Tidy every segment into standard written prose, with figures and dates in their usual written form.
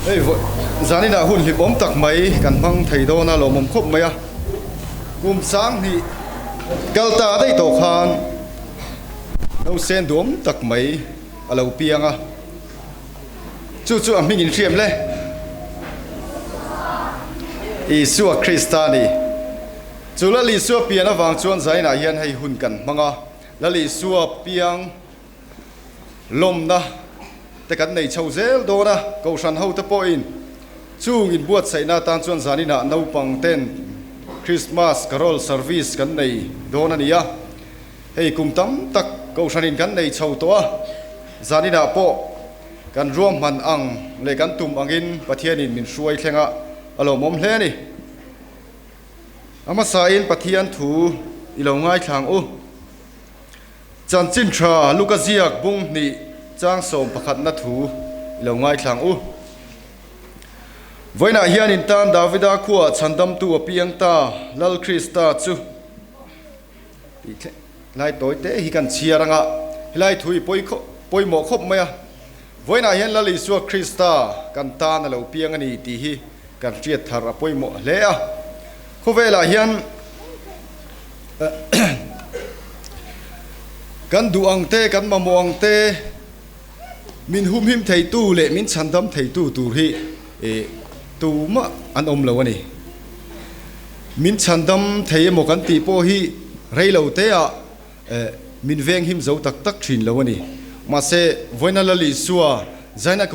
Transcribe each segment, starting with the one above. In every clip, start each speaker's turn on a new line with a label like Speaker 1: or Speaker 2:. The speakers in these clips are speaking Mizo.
Speaker 1: Hei zaninah hun hlimawm tak mai kan hmang thei dawn a, lawmawm khawp mai a. Kum 2000 kal ta daih tawh khan nausen duam tak mai a lo piang a. Chu chu a hming in hriam le. Isua Krista a ni. Chu Lal Isua pian avang chuan zainah hian hei hun kan hmang a. Lal Isua piang lawmna te kan nei chho zel dawn a, Kohhran hote pawhin chung inbuatsaihna atan chuan zaninah naupang ten Christmas Carol Service kan nei dawn a ni a. Hei kum tam tak Kohhranin kan nei chho tawh a, zaninah pawh kan ruahman ang leh kan tum angin Pathianin min hruai thleng a, a lawmawm hle a ni. A hmasain Pathian thu i lo ngaithlang u. Chanchin tha Luka ziak bung hnih chang sawm pakhatna thu i lo ngaithlang u. Vawiinah hian in tan Davida khuaah chhandamtu a piang ta, Lal Krista chu tih thleng lai tawi te hi kan chhiar anga helai thu i pawimawh khawp mai a. Vawiinah hian Lal Isua Krista kan tan a lo piang a ni tih hi kan hriat thar a pawimawh hle a. Khawvelah hian Kan duh ang te, kan mamawh ang te, min humhim theitu leh min chhandam theitu tur hi tumah an awm lo a ni. Min chhandam thei emaw kan tih pawh hi rei lo teah min venghim zo tak tak thin lo a ni. Mahse, vawiina Lal Isua zaina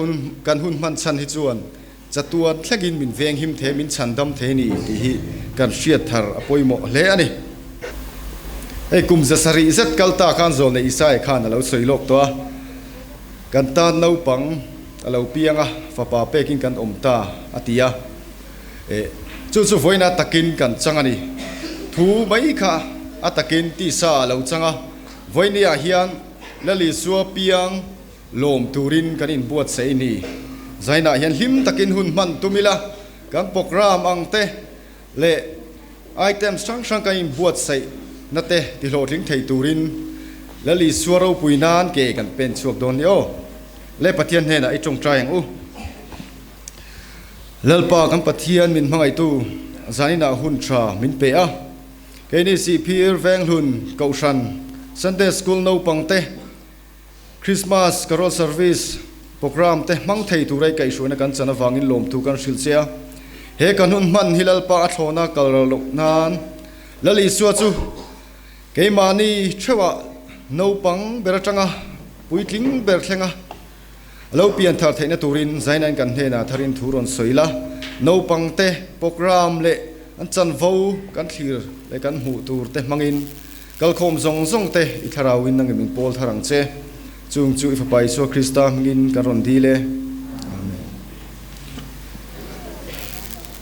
Speaker 1: kan hun hman chhan hi chuan Chatuan thlengin min venghim thei, min chhandam thei a ni tih hi kan hriat thar a pawimawh hle a ni. Hei kum 700 zet kal ta khan Zawlnei Isaia khan a lo sawi lawk tawh a, Kan tan naupang a lo piang a, fapa pekin kan awm ta a ti a. Eh, chu chu vawiina takin kan chang a ni. Thu mai kha a takin tisa a lo chang a, vawinia hian Lal Isua piang, Lawm turin kan inbuatsaih ni. Zainah hian hlim takin hun hman tum ila, kan program ang te leh items hrang hrang kan inbuatsaih na te tihlawhtling thei turin Lal Isua ropui nan ke kan pen chhuak dawn ni aw. Le Pathian hnenah i tawngtai ang u. Lalpa kan Pathian min hmangaihtu zaninah hun tha min pe a. Keini Sihphir Venghlun Kohhran Sunday School naupang te, Christmas Carol Service Programme te hmang thei tura i kaihhruaina kan chan avangin lawmthu kan hrilh che a. He kan hun hman hi Lalpa a thlawna kal ral loh nan Lal Isua chu keimahni theuhah naupang ber atanga puitling ber thlenga lo pian thar theihna turin Zainain kan hnenah tharin thu rawn sawi la. Naupang te programme leh an chanvo kan thlir leh kan hmuh tur te hmangin Kalkhawm zawng zawng te i thlarauin nangin min pawl thar ang che. Chung chu i Fapa Isua Krista hmingin kan rawn dil e. Amen.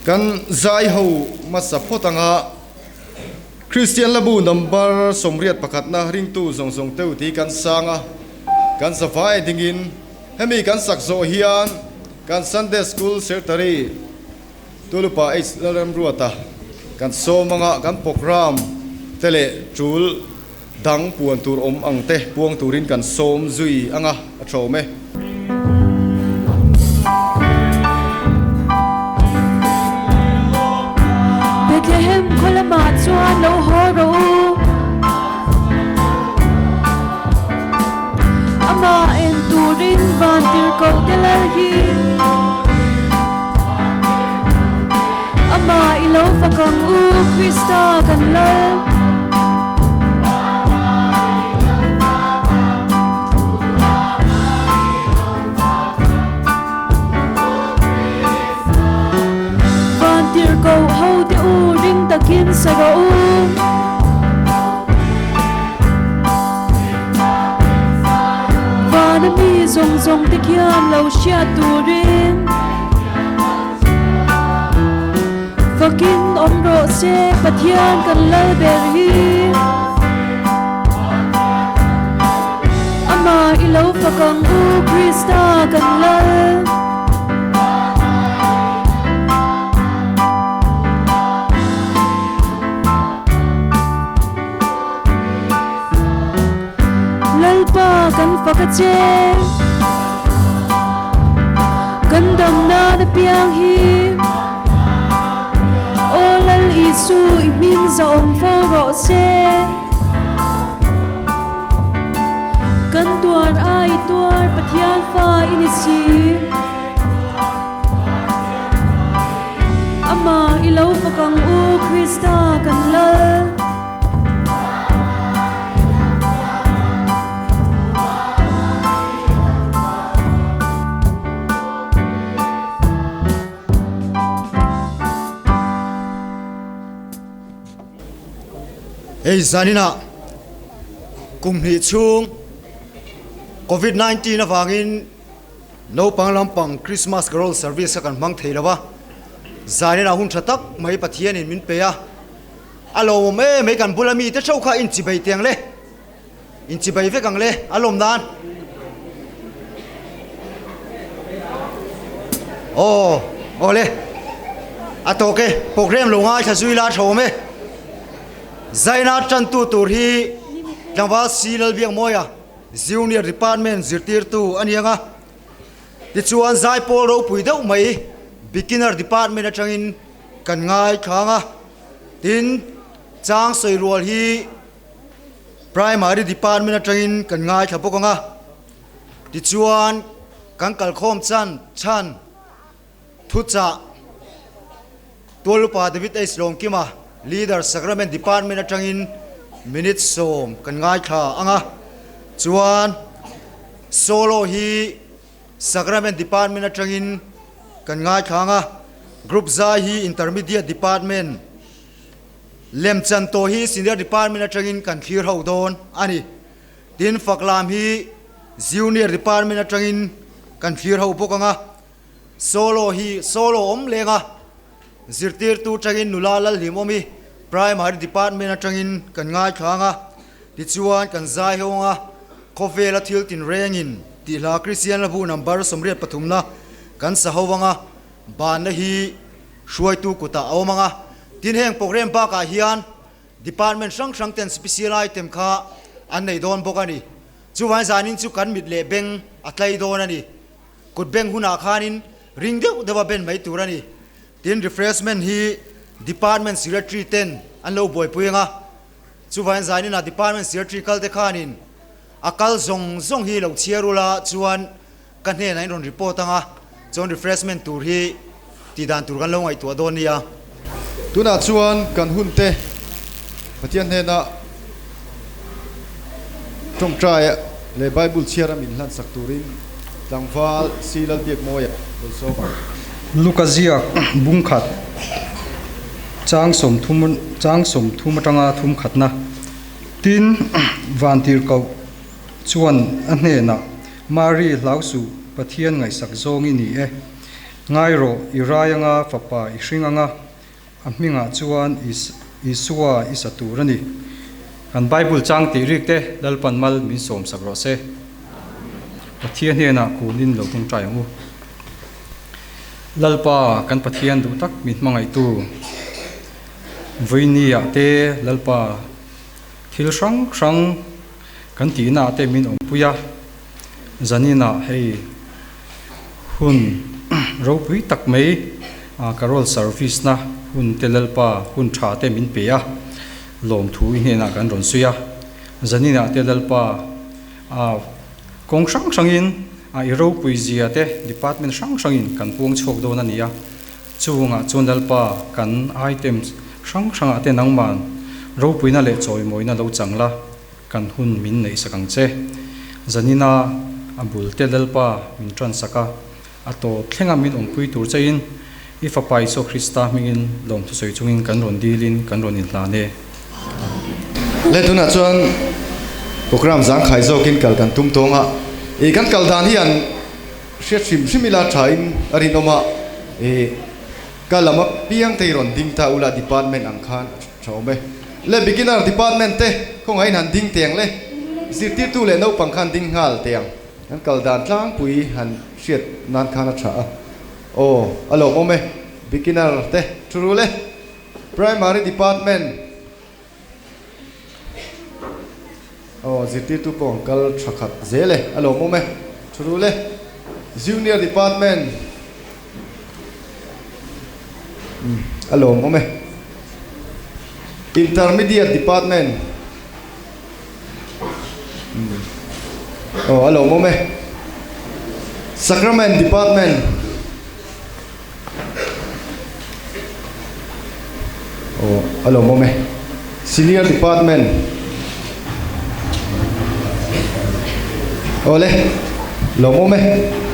Speaker 1: Kan zai ho hmasa phawt anga Kristian Labu number 81na ringtu zawng zawng teu tih kan sang a, kan zavai dingin hemi kan sak zawh hian kan Sunday School Secretary Tulupa H. Lalremruata kan sawm anga kan program te leh tul dang puan tur awm ang te puang turin kan sawm zui anga a thawm e.
Speaker 2: Bethlehem khaw lamah chuan lo haw rawh u. Amah en turin van tirhkoh te lal hi. Amah i lo fak ang u, Krista kan lal. Van tirhkoh ho te u ring takin sa rawh u. Vana mi zawng zawng te khian lo hriat turin Fakin awm rawh se Pathian kan lal ber hi. Amah i lo fak ang u Krista kan lal. Lalpa kan fak a che. Kan dam nan a piang hi. Aw Lal Isu i hming zahawm fo rawh se. Kan tuar a i tuar Pathian fa i ni si. Amah i lo fak ang u Krista kan Lal.
Speaker 3: Hei zaninah kum hnih chhung Covid 19 avangin naupang lampang Christmas Carol Service kha kan hmang thei lo va, zaninah hun tha tak mai Pathianin min pe a, a lawmawm em mai kan bula mite theuh kha inchibei teng le. Inchibai vek ang le, a lawm nan. Aw, aw le. A tawk e, program lo ngaithla zui la a thawm e. Zaina tantu tur hi Tlangval Si Lalbiakmawia, Junior Department zirtirtu a ni ang a. Tichuan Zaipawl ropui deuh mai Beginner Department atangin kan ngaithla ang a. Tin, chang sawi rual hi Primary Department atangin kan ngaithla bawk ang a, tichuan kan kalkhawm chan chhan thuchah Tualupa David H Lawmkima Leader Sacrament Department atangin minute 10 kan ngaithla ang a, chuan solo hi Sacrament Department atangin kan ngaithla ang a, Group zai hi Intermediate Department Lemchan tawh hi Senior Department atangin kan thlir ho dawn a ni. Tin, Faklam hi Junior Department atangin kan thlir ho bawk ang a. Solo hi solo awm leng a, zirtirtu atangin nula Lalhlimawm hi Primary Department atangin kan ngaithla ang a. Tichuan, kan zai ho ang a, khawvela thil tinrengin tih hla Kristian Labu number 83 na kan sa ho ang a, banna hi hruaitu kutah a awm ang a. Tin heng program bakah hian department hrang hrang ten special item kha an nei dawn bawk a ni. Chuvangin zanin chu kan mit leh beng a tlai dawn a ni. Kut beng hunah khanin ring deuh deuha ben mai tur a ni. Tin refreshment hi department secretary ten an lo buaipui ang a. Chuvangin zaninah department secretary kal te khanin a kal zawng zawng hi lo chhiar ula chuan Ka hnenah in rawn report ang a, chuan refreshment tur hi tih dan tur kan lo ngaihtuah dawn nia.
Speaker 1: Tunah chuan kan hun te Pathian hnena tawngtai leh Bible chhiar a min hlansak turin tlangval Si Lalbiakmawia lo sawm ang.
Speaker 4: Luka ziak bung khat chang 30 chang 30 atanga thum khatna tin vantirhkoh chuan a hnenah, Mari, hlau suh, Pathian ngaihsak zawng i ni e. Ngai rawh, i rai anga, fapa i hring anga, a hmingah chuan Isua i sa tur a ni. Kan Bible chang tih rik te Lalpan mal min sawmsak rawh se. Pathian hnenah kunin lo tawngtai ang u. Lalpa, kan Pathian duh tak min hmangaihtu, Vawinia te Lalpa thil hrang hrang, Kan tihna ah te min awmpui a, zaninah hei hun ropui tak mai carol service na hun te Lalpa hun tha te min pe a, lawmthu i hnenah kan rawn sawi a, zaninah te Lalpa kawng hrang hrangin i ropui zia te department hrang hrangin kan puang chhuak dawn a ni a. Chungah chuan Lalpa kan items hrang hrangah te nangman ropuina leh chawimawina lo chang la, kan hun min neihsak ang che. Zanina a bul te Lalpa min tansak a, a tawp thlenga min awmpui tur chein i Fapa Isua Krista hmingin lawmthusawi chungin kan rawn dilin kan rawn inhlan e.
Speaker 1: Le tunah chuan program zangkhai zawkin kal kan tum tawng a, i kan kal dan hian Hriat hrim hrim ila thain a rinawm a, e ka lam apiang te hi rawn ding ta ula department ang khan a tha awm e. Le beginner department te khawngaihin han ding teh ang le, zirtirtu leh naupang khan ding nghal teh ang, an kal dan tlangpui han hriat nan khan a tha a, aw a lawmawm e, beginner te thu rul e, primary department. Aw zirtirtu pawh an kal tha khat zel e, a lawmawm e, thu rul e. Junior department. A lawmawm e. Intermediate Department. Aw, a lawmawm e. Sacrament Department. Aw, a lawmawm e. Senior Department. Awle, lawmawm e.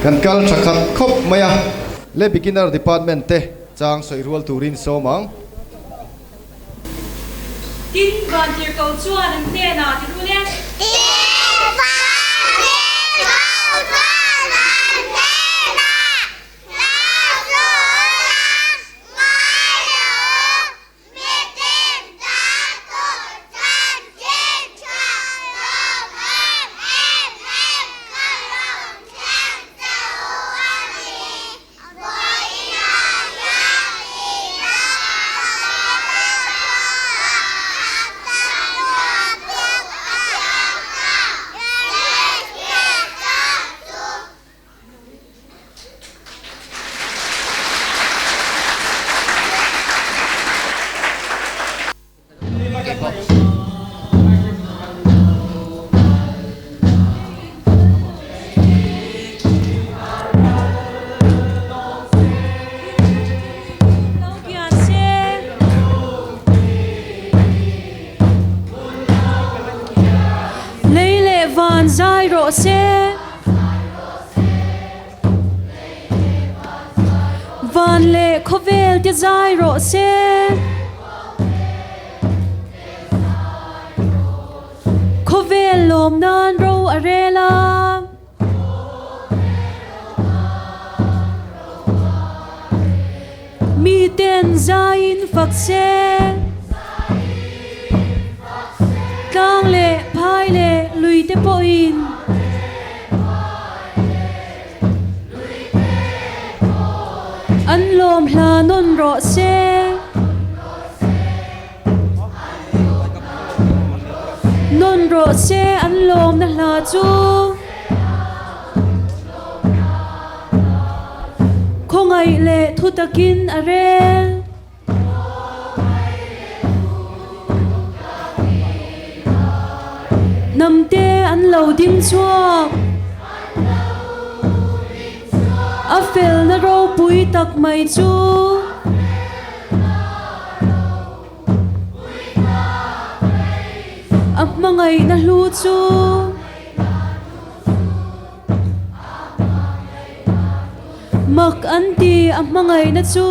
Speaker 1: Kan kal tha khat khawp mai a. Le Beginner Department te chang sawi rual turin sawm ang.
Speaker 2: Tin, Vantirhkoh chuan an hnenah ti ru le.
Speaker 5: Tin, Vantirhkoh chuan an hnenah hla zula ngai lo mitin ta tur chanchin tha lawm em em em ka rawn thlen che u a ni. Lei leh van zai rawh se. Van leh khawvel te zai rawh se. Khawvel lawm nan ro a rel a. Miten zaiin fak se. Tlang leh phai leh lui te pawhin. An lawm hla nawn rawh se. Nawn rawh se an lawmna hla chu. Khawngaih leh thu takin a rel. Hnamte an lo ding chhuak. A felna ropui tak mai chu. A hmangaihna hlu chu. Mak an ti a hmangaihna chu.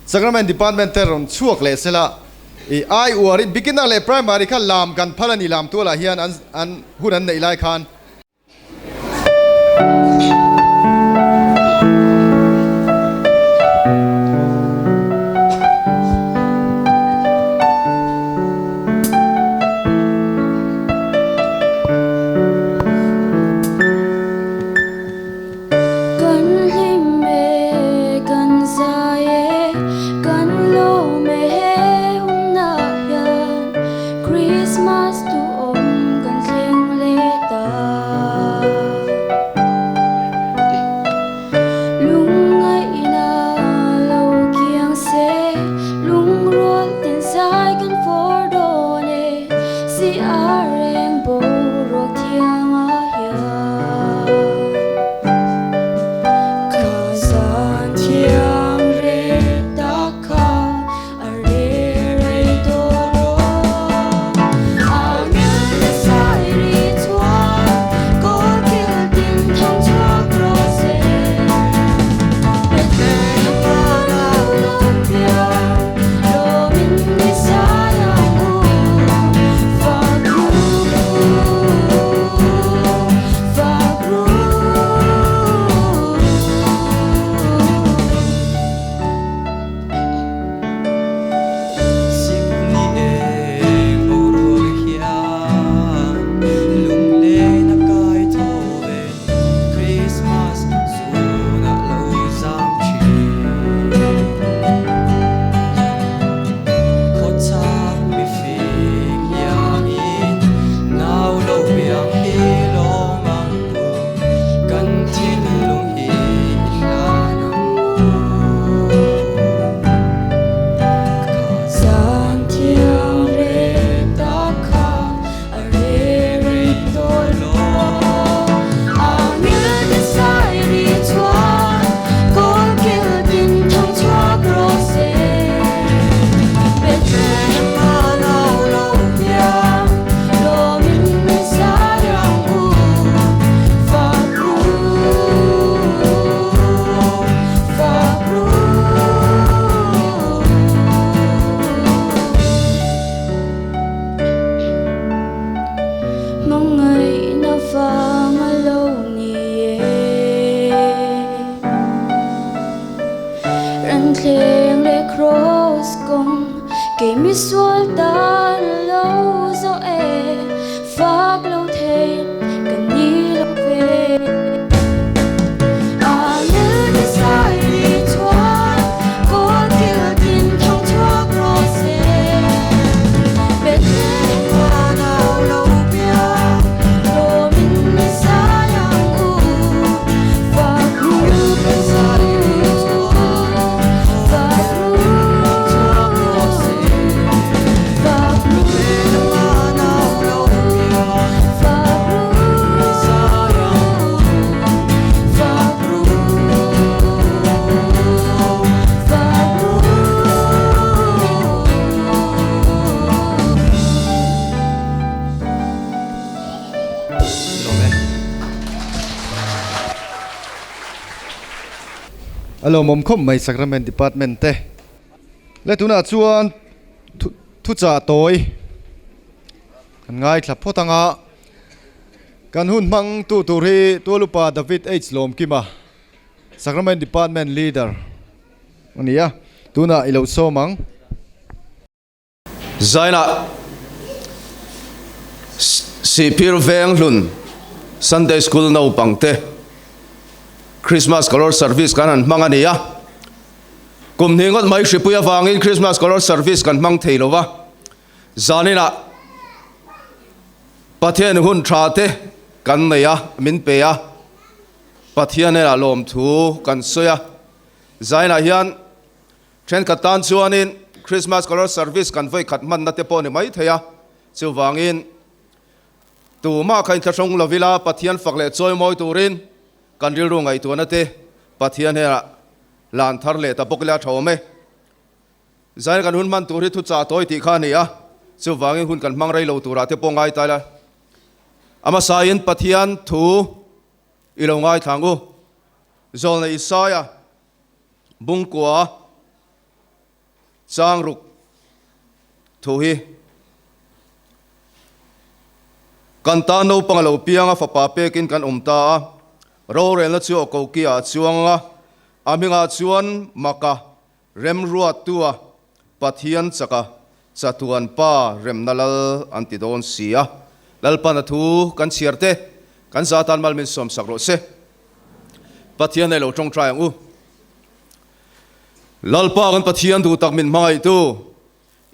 Speaker 1: Sacrament Department te rawn chhuak leh sela i ai uarin beginner leh primary kha lam kan phal a ni lam tualah hian an hun an neih lai khan.
Speaker 6: Kan hlim e, kan zai e, kan lawm e he hunah hian Christmas duhawm kan thleng leh ta. Lungngaihna lo kiang se, lungrual tin zai kan fawr dawn e, si a reng boruak thiangah hian. Ka zan thiang reh tak kha a reh rei tawh rawh. A ngel nasa i ri chuan kawl kil tin thang chhuak rawh se. Bethlehem panah lawm piang, lawmin ni sai ang u. Fak u.
Speaker 1: A lawmawm khawp mai Sacrament Department te. Le tunah chuan thuchah tawi kan ngaithla phawt ang a, kan hun hmang tu tur hi Tualupa David H Lawmkima, Sacrament Department Leader a ni a, tunah i lo sawm ang.
Speaker 7: Zainah Sihphir Venghlun Sunday School naupangte Christmas Carol Service kan han hmang a ni a. Kum hnih ngawt mai hripui avangin Christmas Carol Service kan hmang thei lo va. Zaninah Pathian hun tha te kan nei a, min pe a. Pathian hnenah lawmthu kan sawi a. Zainah hian Thenkhat tan chuanin Christmas Carol Service kan vawi khat hmanna te pawh ni mai thei a, chuvangin tumah kha inthlahrung lo ila Pathian fak leh chawi mawi turin kan rilru ngaihtuahna te Pathian hnenah lan thar leh ta bawk ila tha awm e. Zaina kan hun hman tur hi thuchah tawi tih kha a ni a, chuvangin hun kan hmang rei lo turah te pawh ngai ta ila. A hmasain Pathian thu i lo ngaithla ang u. Zawlna Isaia. Bungkua Changruk thu hi kan tan naupang a lo piang a, fapa pekin kan awm ta a, rorelna chu a koki ah a chuang a, a hmingah chuan Maka Remruattua Pathian chaka Chatuan Pa Remna Lal an ti dawn si a, Lalpan a thu kan chhiar te kan za tan mal min sawmsak rawh se. Pathian nei lo tawngtai ang u. Lalpa kan Pathian duh tak min hmangaihtu,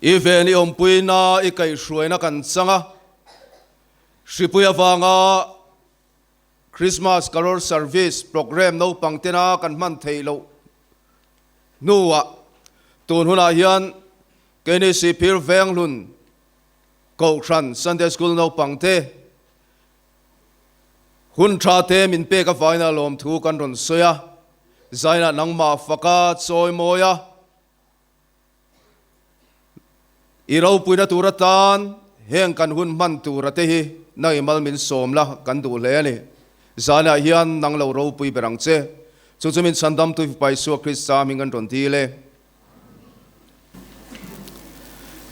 Speaker 7: i ven i awmpuina i kaihhruaina kan chang a, hripui avanga Christmas Carol Service Programme naupang tena kan hman theih loh hnuah tun hunah hian keini Sihphir Venghlun Kohhran Sunday School naupang te Hun tha te min pek avaina lawmthu kan rawn sawi a, zainah nangmah faka chawi mawi a, i ropuina tur atan heng kan hun hman tura te hi nang i mal min sawm la kan duh hle a ni. Zanah hian nang lo ropui ber ang che. Chu chu min chhandam tu Fapa Isua Krista hming kan rawn dil e.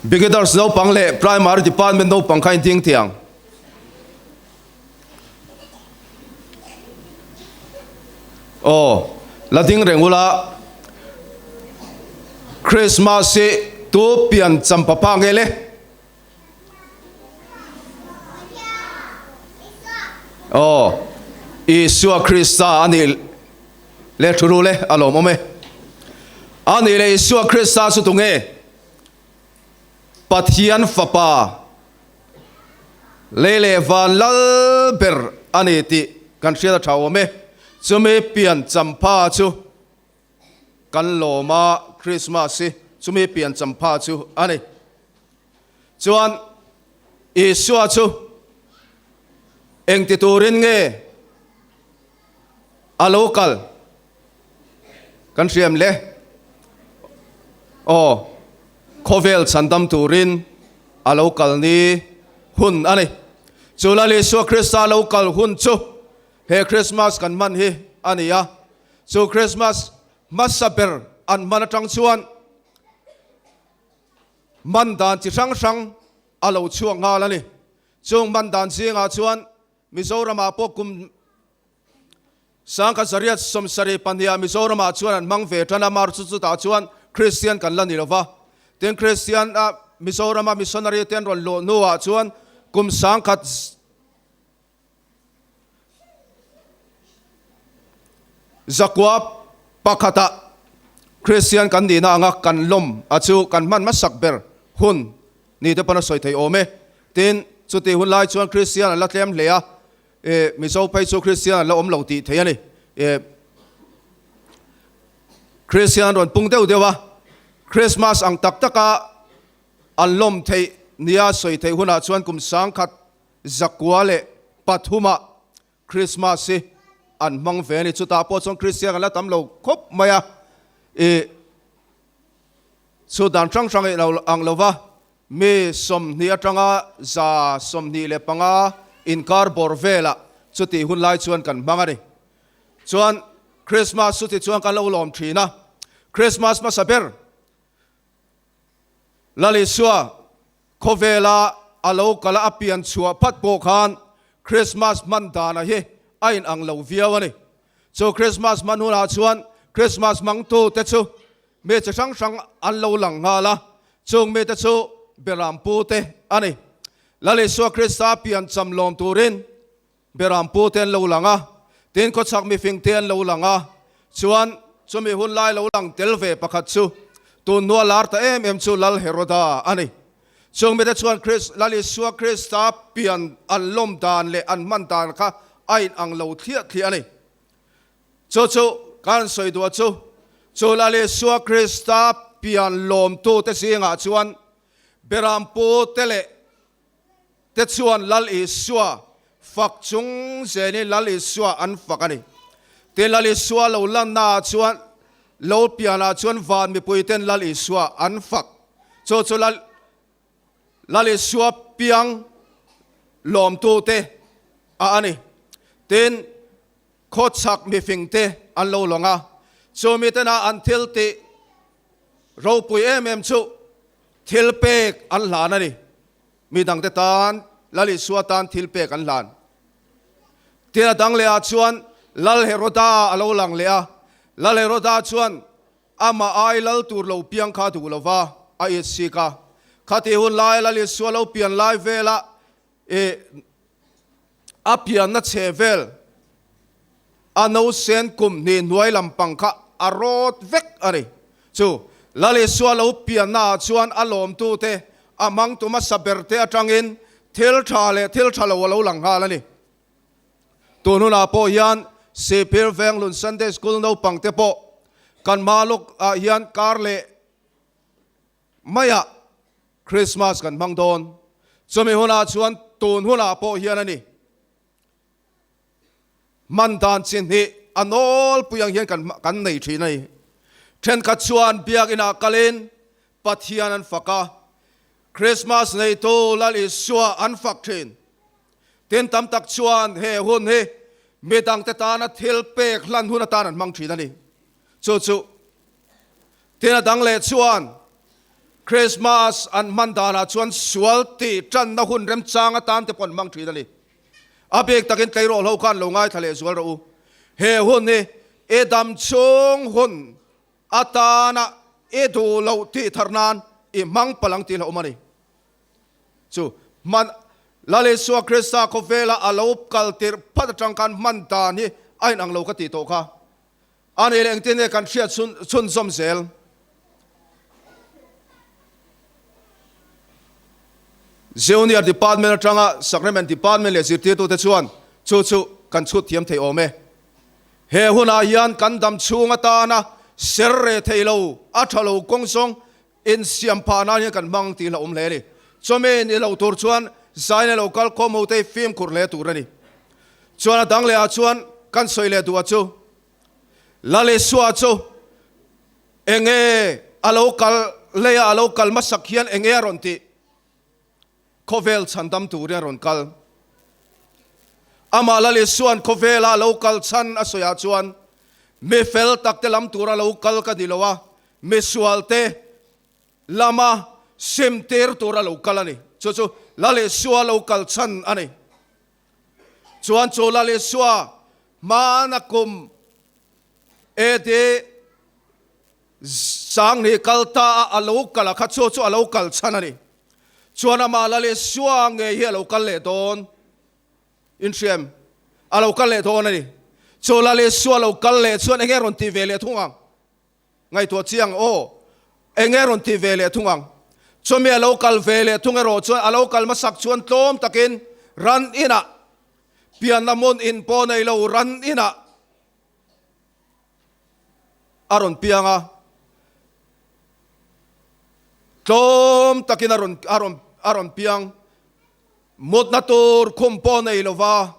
Speaker 7: Beginners naupang leh Primary Department naupang kha in ding tiang. Aw, la ding reng ula. Christmas hi tu pian champapa nge le? Aw, Isua Krista a nih le thu ru le a lawm awm e. A nih le Isua Krista chu tunge? Pathian Fapa lei leh van lal ber a ni tih kan hriat a tha awm e. Chumi pian champha chu kan lawm a, Krismas hi chumi pian champha chu a ni. Chuan Isua chu engti turin nge a lo kal kan hriam le? Aw, khawvel chhandam turin a lo kal ni hun a ni. Chu Lal Isua Krista lo kal hun chu he Krismas kan hman hi a ni a. Chu Krismas hmasa ber an hman atang chuan Man dan chi hrang hrang a lo chhuak nghal a ni. Chung man dan zingah chuan Mizoramah pawh kum 1972 ah Mizoramah chuan an hmang ve tan a, mar chu chutah chuan Kristian kan la ni lo va. Tin Kristian a Mizorama missionary te an rawn luh hnuah chuan kum sangkhat Zakua pakhatah Kristian kan nihna anga kan lawm a chu kan hman hmasak ber hun ni te pawn a sawi thei awm e. Tin, chutih hun lai chuan Kristian an la tlem hle a, e Mizo phei chu Kristian an la awm lo tih thei a ni. E Kristian an rawn pung deuh deuh a, Krismas ang tak taka an lawm theih nia sawi theih hunah chuan kum 1000 Zakua leh pathumah Krismas hi an hmang ve a ni. Chutah pawh chuan Kristian an la tam lo khawp mai a, ih chhut dan hrang hrang ih lo ang lo va, mi 20 atanga 25 inkar bawr velah chutih hun lai chuan kan hmang a ni. Chuan. Christmas chu tichuan kan lo lawm thin a. Christmas hmasa ber Lal Isua khawvela a lo kal a, a pian chhuah phat pawh khan Christmas hman dana hi a inang lo viau a ni. Chu Christmas hman hunah chuan Christmas hmangtu te chu mi chi hrang hrang an lo lang nghal a, chung mite chu Berampu te a ni. Lal Isua Krista pian cham lawm turin Berampu te an lo lang a, tin khawchhak mifing te an lo lang a, chuan chumi hun lai lo lang tel ve pakhat chu tun hnua lar ta em em chu Lal Heroda a ni. Chung mite chuan Kris, Lal Isua Krista pian an lawm dan leh an hman dan kha a inang lo thliah thliah a ni. Chu chu kan sawi duh chu, chu Lal Isua Krista pian lawmtute zingah chuan Berampu te leh te chuan Lal Isua fak chung zenin Lal Isua an fak a ni. Tin, Lal Isua lo lannaah chuan, lo pianah chuan van mipuiten Lal Isua an fak. Chu chu Lal Lal Isua piang lawmtute a a ni. Tin, khawchhak mifingte an lo lawng a, chu mitena an thil tih ropui em em chu thil pek an hlan a ni. Mi dangte tan Lal Isua tan thil pek an hlan. Tin a dang leh ah chuan Lal Heroda a lo lang leh a. Lal Heroda chuan amah ai lal tur lo piang kha duh lo va, a it sik a. Khati hun lai Lal Isua lo pian lai vela i a pianna chhe vel a nausen kum hnih hnuai lampang kha a rawt vek a ni. Chu Lal Isua lo pianna ah chuan a lawmtute, a hmangtu hmasa berte atangin thil tha leh thil tha lo a lo lang nghal a ni. Tun hunah pawh hian Sihphir Venglun Sunday School naupangte pawh kan hma lawk ah hian kar leh maiah Krismas kan hmang dawn. Chumi hunah chuan tun hunah pawh hian a ni. Hman dan chi hnih a nawlpui ang hian kan kan nei thin a ni. Thenkhat chuan biakinah kalin Pathian an fak a, Krismas neitu Lal Isua an fak thin. Tin tam tak chuan he hun hi midangte tana thil pek hlan hun atan an hmang thin a ni. Chu chu Tin a dang leh chuan Krismas an hman danah chuan sual tih tanna hun remchang atan te pawh an hmang thin a ni. A bik takin tleirawl ho khan lo ngaithla leh zual rawh u. He hun hi i dam chhung hun atana i duh loh tih thar nan i hmang palh ang tih hlauhawm a ni. Chu hman Lal Isua Krista khawvela a lo kal tirh phat atang khan hman dan hi a inang lo ka tih tawh kha. A nih leh engtin nge kan hriat chhunzawm zel? Junior Department atanga Sacrament Department leh zirtirtute chuan chu chu kan chhut thiam thei awm e. He hunah hian kan dam chhung atana ser reh thei lo, a tha lo kawng zawng insiam phah nan hian kan hmang tih hlauhawm hle a ni. Chawmi ni lo tur chuan zaina lo kal khawm ho te hi fimkhur hle tur a ni. Chuan a dang lehah chuan kan sawi leh duh a chu Lal Isua chu enge a lo kal leia a lo kal hmasak hian enge a rawn tih? Khawvel chhandam turin a rawn kal. Amah Lal Isua'n khawvela a lo kal chhan a sawiah chuan mi fel takte lam tura lo kal ka ni lo a, mi sualte lama simtir tura lo kal a ni. Chu chu Lal Isua lo kal chhan a ni. Chuan chu Lal Isua hmana kum AD 10,000 kal ta a a lo kal a kha chu chu a lo kal chhan a ni. Chuan amah Lal Isua ngei hi a lo kal leh dawn in hriam a lo kal leh dawn a ni. Chu Lal Isua lo kal leh chuan enge rawn ti ve leh thung ang? Ngaihtuah chiang aw, enge rawn ti ve leh thung ang? Chumi a lo kal ve leh thung erawh chuan a lo kal hmasak chuan tlawm takin ran inah, pianna hmun in pawh nei lo ran inah a rawn piang a, tlawm takin a rawn a rawn a rawn piang, mutna tur khum pawh nei lova.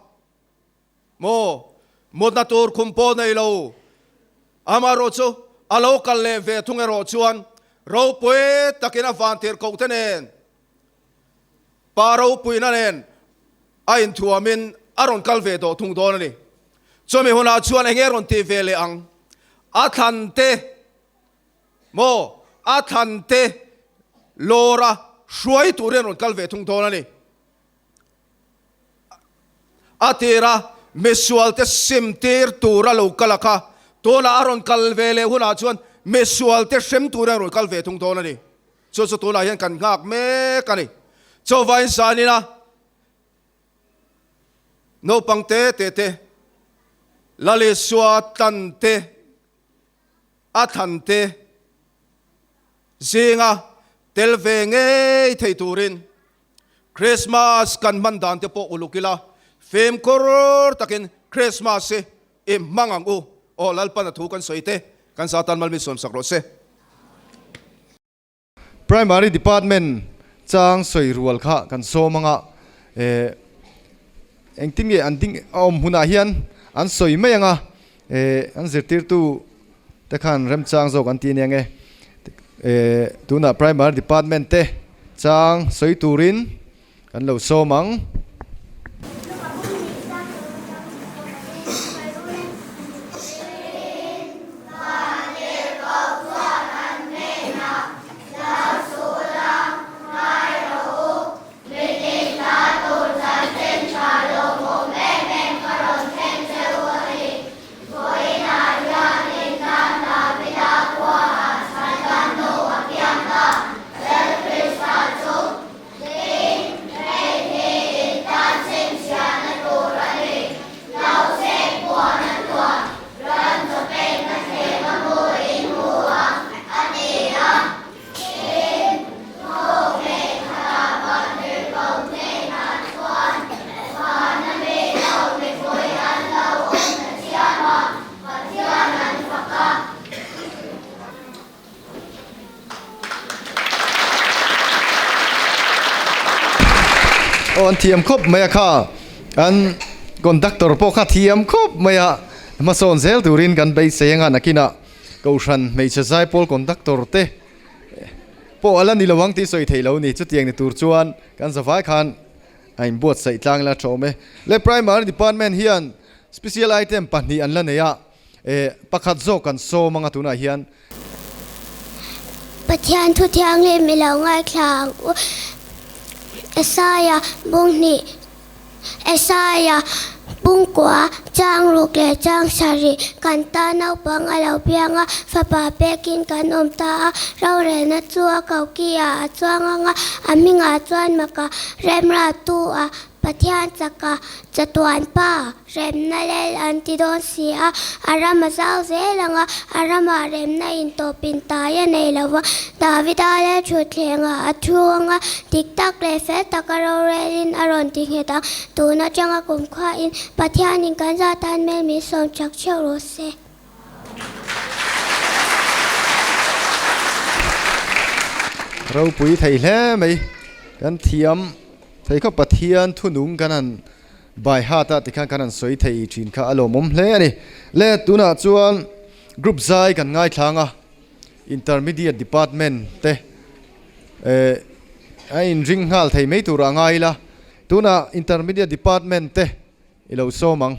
Speaker 7: Maw? Mutna tur khum pawh nei lo. Amaherawh chu a lo kal leh ve thung erawh chuan ropui takin a vantir koh te nen, pa ropuina nen a inthuamin a rawn kal ve tawh thung dawn a ni. Chumi hunah chuan enge rawn tih ve leh ang? A thlan te maw? A thlan te lawra hruai turin rawn kal ve thung dawn a ni. A tira misualte sim tir tura lo kal a kha, tunah a rawn kal ve leh hunah chuan misualte hrem turin a rawn kal ve thung dawn a ni. Chu chu tunah hian kan nghak mek a ni. Chauvain zanina naupang te te te, Lalisua tlan te, a thlan te zinga tel ve ngei thei turin Krismas kan hman dan te pawh uluk ila, fimkhur takin Krismas hi i hmang ang u. Aw Lalpan a thu kan sawi te, kan Satan mal min sawmsak rawh se.
Speaker 1: Primary Department chang sawi rual kha kan sawm anga eh engtin nge an ding a awm hunah hian an sawi mai anga eh an zirtirtu te khan remchang zawk an ti ania nge eh tunah Primary Department te chang sawi turin kan lo sawm ang. Aw an thiam khawp mai a kha an conductor pawh kha thiam khawp mai a hmasawn zel turin kan beisei anga nakinah kohhran hmeichhe zaipawl conductor te pawh a la ni lo ang tih sawi theih lo a ni chutiang ni tur chuan kan zavai khan a inbuatsaih tlang ila tha awm e le primary department hian special item pahnih an la nei a eh pakhat zawk kan sawm anga tunah hian.
Speaker 8: Pathian thu thianghlim i lo ngaithla ang u. Esaia bung hnih, Esaia pungkua, chang ruk leh chang sarih, kan ta naupang a lo piang a, fapa pekin kan awm ta a, rorelna chu a koki ah a chuang ang a, a hmingah chuan maka remratu a Pathian chaka chatuan pa remna lel an ti dawn si a, a ram a zau zel ang a, a ramah remna intawpin tai a nei lo va, Davida lel thutthlengah a thu ang a, dik tak leh fel taka rorelin a rawn ti nghet ang, tun atanga kumkhuain Pathianin kan zatan hmel min sawm chak theuh rawh se.
Speaker 1: Ropui thei hle mai kan thiam thei khawp Pathian thunung kan han by heart a tikhan kan han sawi thei thin kha a lawmawm hle a ni. Le tunah chuan group zai kan ngaithlang a intermediate department te eh a inring nghal thei mai tur a ngai ila tunah intermediate department te i lo sawm ang.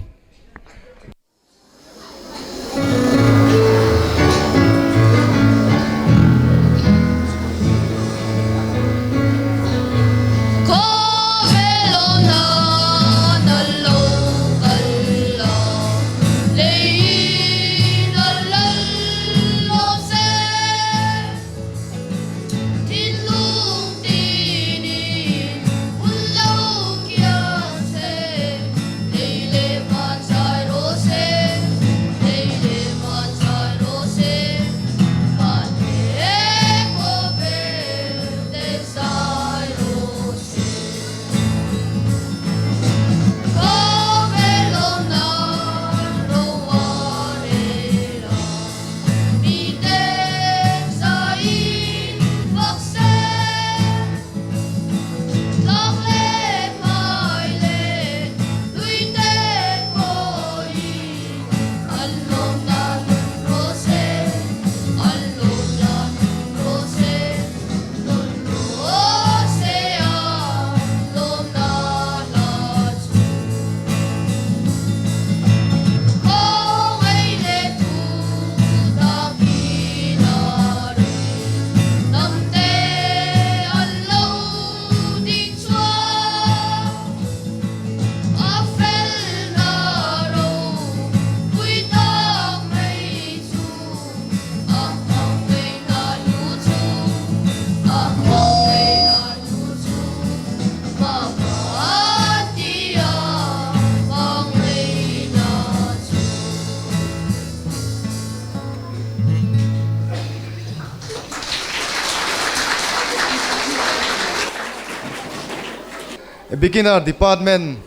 Speaker 1: Beginner Department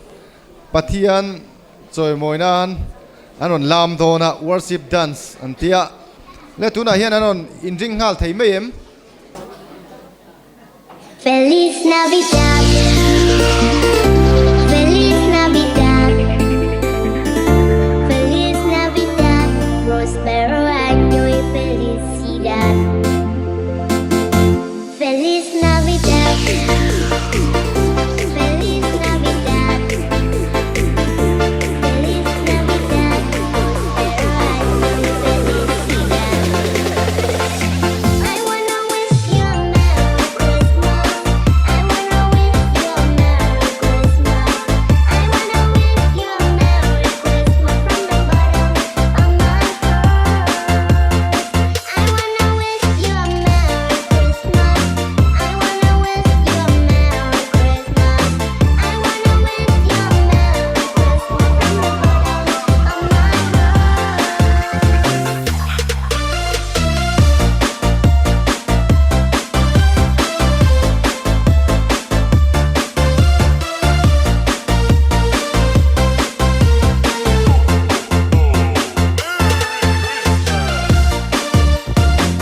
Speaker 1: Pathian chawimawi nan an rawn lam dawn a, Worship Dance an ti a, le tunah hian an rawn inring nghal thei mai em?
Speaker 8: Feliz Navidad Feliz Navidad Feliz Navidad Prospero año y felicidad Feliz Navidad Feliz Navidad Feliz Navidad Prospero año y felicidad I wanna wish you a Merry Christmas I wanna wish you a Merry Christmas I wanna wish you a Merry Christmas from the bottom of my heart I wanna wish you a Merry Christmas I wanna wish you a Merry Christmas I wanna wish you a Merry Christmas from the bottom of my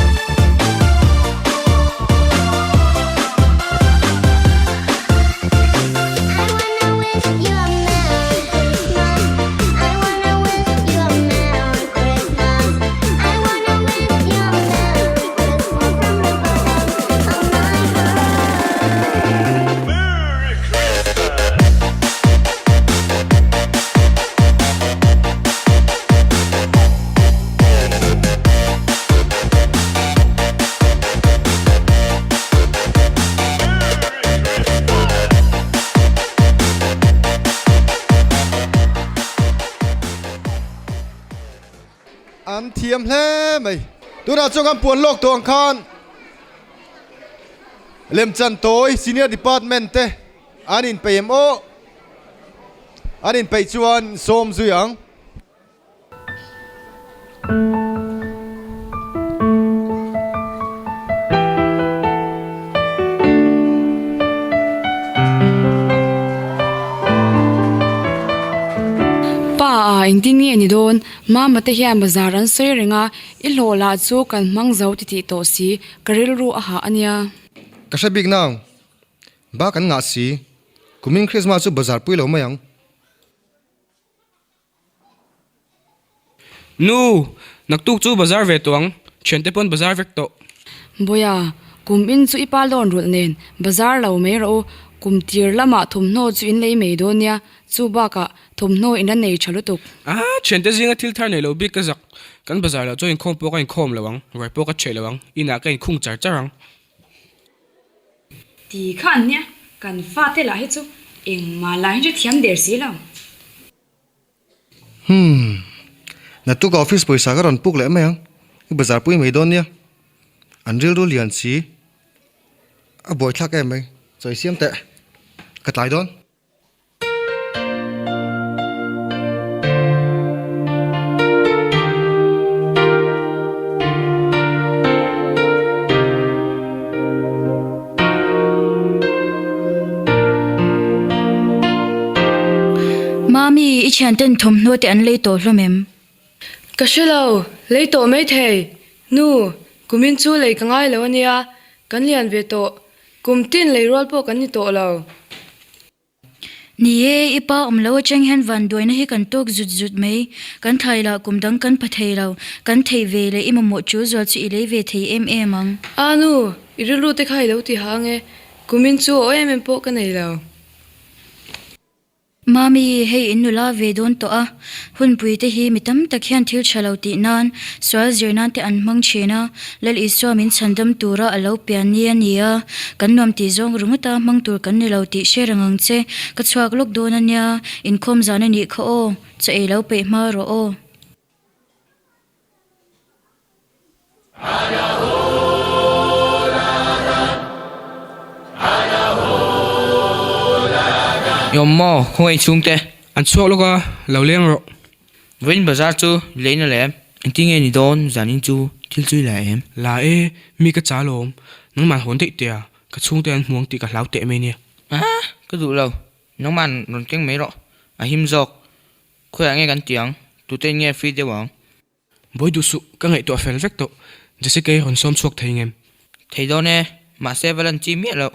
Speaker 8: heart. I wanna wish you a Merry Christmas. I wanna wish you a Merry Christmas. I wanna wish you a Merry Christmas from the bottom of my heart.
Speaker 9: Merry Christmas!
Speaker 1: An thiam hle mai. Tunah chuan kan puan lawk tawh ang khan Lemchan tawi Senior Department te an inpeih em aw? An inpeih chuan sawm zui ang.
Speaker 10: Pa a, engtin nge ni dawn? Mama te hian bazar an sawi reng a, i hlawh lah chu kan hmang zo titih tawh si, ka rilru a hah a nia.
Speaker 1: Ka hre bik nang, ba kan ngah si, kumin Krismas chu bazar pui lo mai ang.
Speaker 11: Nu, naktuk chu bazar ve tawh ang, thiante pawn bazar vek tawh.
Speaker 10: Bawia, kum in chu i pa lawn rulh nen bazar lo mai rawh u, kum tir lamah thawmhnaw chu in lei mai dawn nia, chu bakah thawmhnaw in la nei tha lutuk.
Speaker 11: Ah, thiante zinga thil thar nei lo bik ka zak, kan bazar loh chuan inkhawm pawh ka inkhawm lo ang, ruai pawh ka chheh lo ang, inah ka inkhung char char ang.
Speaker 10: Ti kha an nia, kan fate lah hi chu engmah lah hi chu thiam der si lo.
Speaker 1: Humm. Naktuk ah office pawisa ka rawn puk leh mai ang, i bazar pui mai dawn nia. An rilru lian si. A buaithlak em mai, chawi siam teh. Ka tlai dawn.
Speaker 12: Mami, i thianten thawmhnaw te an lei tawh hlawm em?
Speaker 13: Ka hre lo, lei tawh mai thei. Nu, kumin chu lei ka ngai lo ania, kan lian ve tawh. Kum tin lei rual pawh kan ni tawh lo.
Speaker 12: Ni e, i pa awm lo atang hian vanduaina hi kan tawk zut zut mai. Kan thlai lah kum dang kan pha thei lo. Kan theih ve leh i mamawh chu zual chu i lei ve thei em em ang.
Speaker 13: A nu, i rilru te kha i lo ti hang e. Kumin chu aw em em pawh ka nei lo.
Speaker 12: Mami, hei in nula ve dawn tawh a, hunpui te hi mi tam tak hian thil tha lo tih nan, sual zir nan te an hmang thin a, Lal Isua min chhandam tura a lo pian ni a ni a, kan nuam tih zawng ringawta hmang tur kan ni lo tih hre reng ang che, ka chhuak lawk dawn a nia, inkhawm zan a nih kha aw, chaw ei lo peih hma rawh aw.
Speaker 11: Yawm maw, khawngaih chhungte? An chhuak lawk a, lo leng rawh.
Speaker 14: Vawiin bazar chu leina lem. Engtin nge ni dawn zanin chu?
Speaker 11: Thil chu i la em? La e, mi ka chal awm. Nangman hawn daih teh a, ka chhungte an hmuang tih ka hlau teh mai nia.
Speaker 9: Ah, ka duh lo. Nangman rawn keng mai rawh. A him zawk. Khawiah nge kan ti ang? Tute in nge free deuh ang?
Speaker 11: Bawi duh suh, ka ngaihtuah fel vek tawh. Jessica-i rawn sawm chhuak thei ngem?
Speaker 9: Thei dawn e, mahse va lan chi miah loh.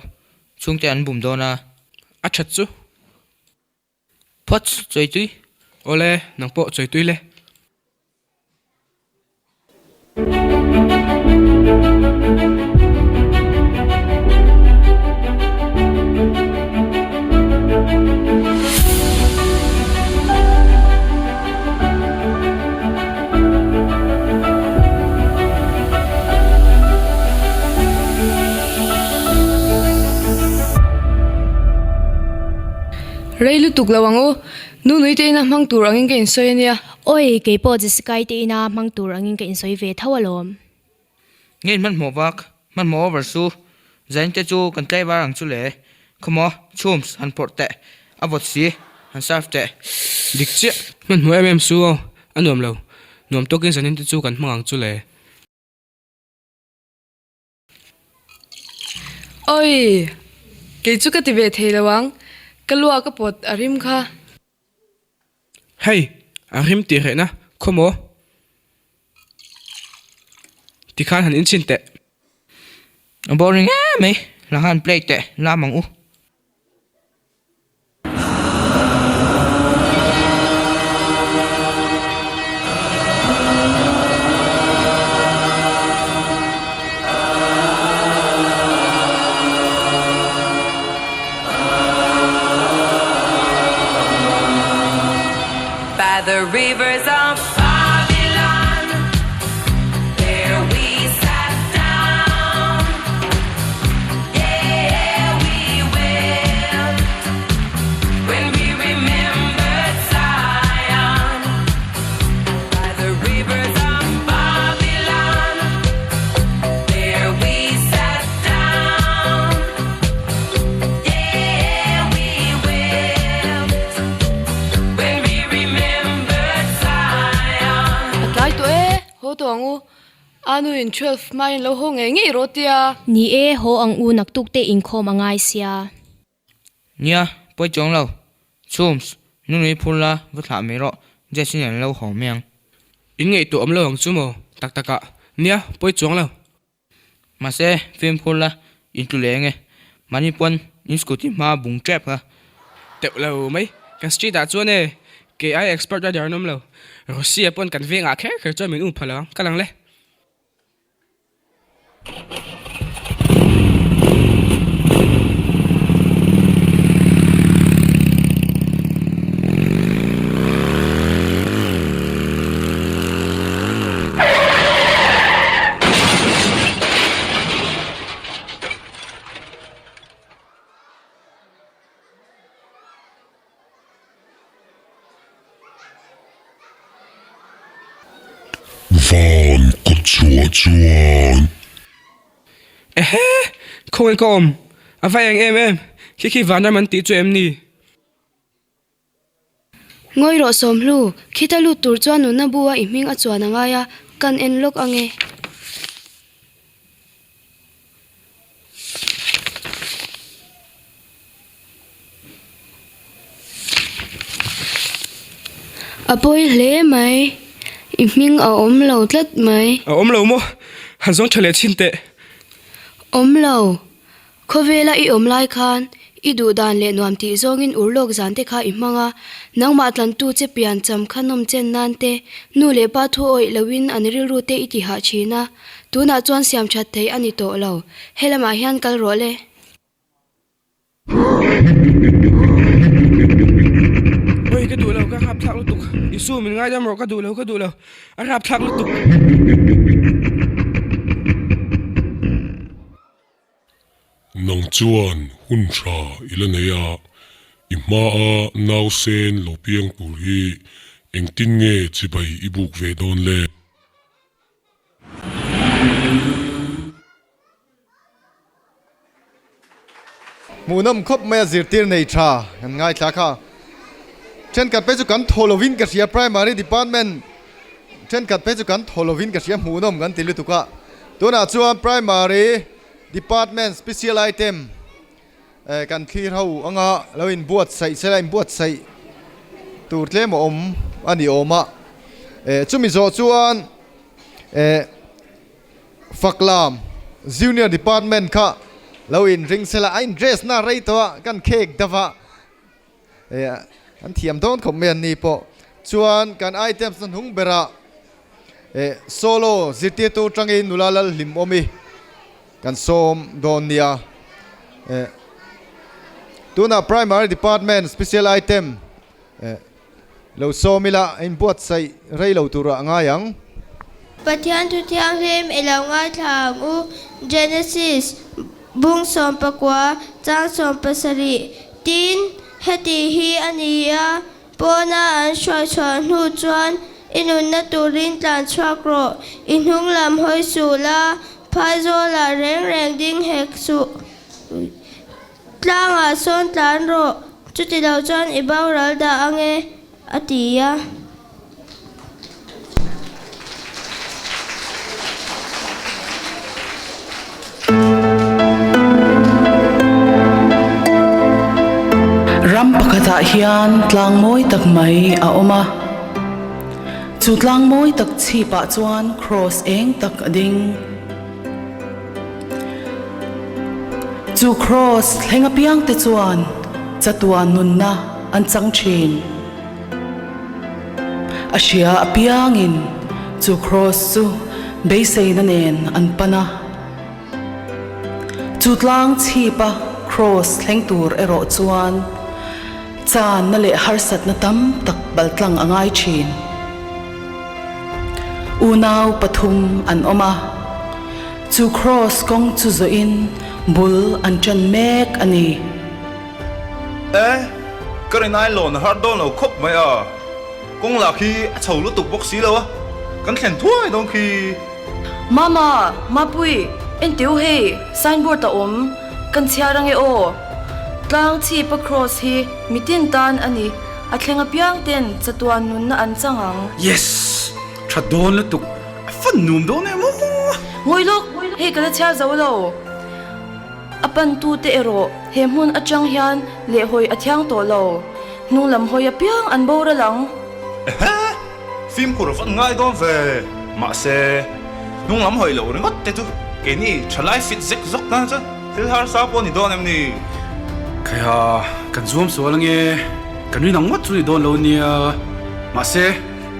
Speaker 9: Chhungte an bum dawn a.
Speaker 11: A that chu.
Speaker 9: Phawt, chawi tui.
Speaker 11: Awle, nang pawh chawi tui le.
Speaker 13: Rei lutuk lo ang u. Nu nui te ina hmang tur angin ka insawi a nia.
Speaker 14: Oi, kei pawh Jessica-i te ina hmang tur angin ka insawi ve tho alawm.
Speaker 9: Nge in hmanhmawh vak, hmanhmawh over su. Zain te chu kan tlai var ang chu le. Khawmaw, chhums, han phawrh teh. A vawt si, han serve teh.
Speaker 11: Dik chiah, hmanhmawh em em su aw, a nuam lo. Nuam tawkin zanin te chu kan hmang ang chu le.
Speaker 13: Oi! Kei chu ka ti ve thei lo ang, ka lua ka pawt a rim kha.
Speaker 11: Hei! A rim tih rehna, khawmaw? Tikhan han inchhin teh.
Speaker 9: A boring em mai, la han play teh lam ang u.
Speaker 15: By the rivers of Babylon There we sat down Yeah, we wept When we remembered Zion By the rivers of Babylon There we sat down Yeah, we wept When we remembered Zion
Speaker 13: A tlai tawh e, haw tawh ang u. A nu in 12 hmain lo haw ngei ngei rawh tia.
Speaker 14: Ni e, haw ang u naktuk te inkhawm a ngai sia.
Speaker 9: Nia, pawi chuang lo. Chhums, nu nui phur la, va thlah mai rawh, Jess in an lo haw mai ang.
Speaker 11: In ngaihtuah awm lo ang chu maw? Tak tak ah. Nia, pawi chuang lo.
Speaker 9: Mahse, fimkhur la, in tlu leh enge? Mahni pawn in scooty hma bung tep kha.
Speaker 11: Teuh lo mai, kan street ah chuan e, kei ai expert rider an awm lo. Rosy-a pawn kan vengah kher kher chuan min um pha lo ang, ka lang le.
Speaker 16: Van kawt chhuah chuan.
Speaker 11: Ehe! Khawngaih ka awm. A va eng em em. Khi khi vanram an tih chu em ni?
Speaker 13: Ngawi rawh Sawmhlu, khita lut tur chuan nunna bu a i hming a chuan a ngai a, kan en lawk ang e. A pawi hle mai, i hming a awm lo tlat mai.
Speaker 11: A awm lo maw? Han zawng tha leh chhin teh.
Speaker 13: Awm lo, Khawvela i awm lai khan i duh dan leh nuam tih zawngin urlawk zan te kha i hmang a, nangmah tlantu che pian cham kha nawm chen nan te, nu leh pa thu awih loin an rilru te i ti hah thin a, tunah chuan siam that thei a ni tawh lo, helamah hian kal rawh le.
Speaker 11: Oi ka duh lo ka rapthlak lutuk Isu min ngaidam rawh ka duh lo ka duh lo a rapthlak lutuk.
Speaker 16: Nang chuan hun tha i la nei a, i hmaa nausen lo piang tur hi engtin nge chibai i buk ve dawn le?
Speaker 1: Hmuhnawm khawp mai a zirtir nei tha kan ngaithla kha. Thenkhat phei chu kan thaw lovin ka hria Primary Department. Thenkhat phei chu kan thaw lovin ka hria hmuhnawm kan ti lutuk a. Tunah chuan Primary Department Special Item kan thlir ho anga lo inbuatsaih sela inbuatsaih tur tlem a awm a ni awm a. Chumi zawh chuan Faklam Junior Department kha lo inring sela a in dress na rei tawh a kan khek deuh a. An thiam dawn khawp mai an ni pawh. Chuan kan items na hnung berah solo zirtirtu tangin nula lal hlim awm i kan sawm dawn nia. Tunah primary department special item lo sawm ila a inbuatsaih rei lo turah a ngai ang.
Speaker 17: Pathian Thu Thianghlim i lo ngaithla ang u. Genesis, bung 19, chang 70. Tin, heti hi a ni a, pawna an hruai chhuah hnu chuan i nunna turin tlan chhuak rawh, i hnung lam hawi suh la, phaizawlah reng reng ding hek suh. Tlangah sawn tlan rawh, chuti lo chuan i boral dah ange, a ti a.
Speaker 18: Ram pakhatah hian tlang mawi tak mai a awm a. Chu tlang mawi tak chhipah chuan kraws eng tak a ding. Chu kraws thleng apiangte chuan chatuan nunna an chang thin. A hria apiangin chu kraws chu beiseina nen an pan a. Chu tlang chhipa kraws thleng tur erawh chuan channa leh harsatna tam tak baltlang a ngai thin. Unau pathum an awm a, chu kraws kawng chu zawhin bul an ṭan mek a ni.
Speaker 19: E, ka rin ai lawn a har dawn lo khawp mai a, kawng lah khi a chho lutuk bawk si lo a, kan thlen thuai dawn khi.
Speaker 20: Mama, Mapui, entiu hei, signboard a awm, kan chhiar ange aw. Tlang chhipa cross hi mitin tan a ni, a thleng apiang ten chatuan nunna an chang ang.
Speaker 21: Yes! Tha dawn lutuk, a fan nuam dawn em aw.
Speaker 20: Ngawi lawk, hei ka la chhiar zo lo. A pantute erawh he hmun atang hian lehhawi a thiang tawh lo. Hnung lam hawi apiang an boral ang.
Speaker 19: Ehe! Fimkhur a van ngai dawn ve. Mahse, hnung lam hawi loh ringawt te chu keini thalai fit zek zawk tan chuan thil harsa pawh a ni dawn em ni?
Speaker 21: Khaiha, kan zuam sual ange, kan rin ang ngawt chu ni dawn lo nia. Mahse,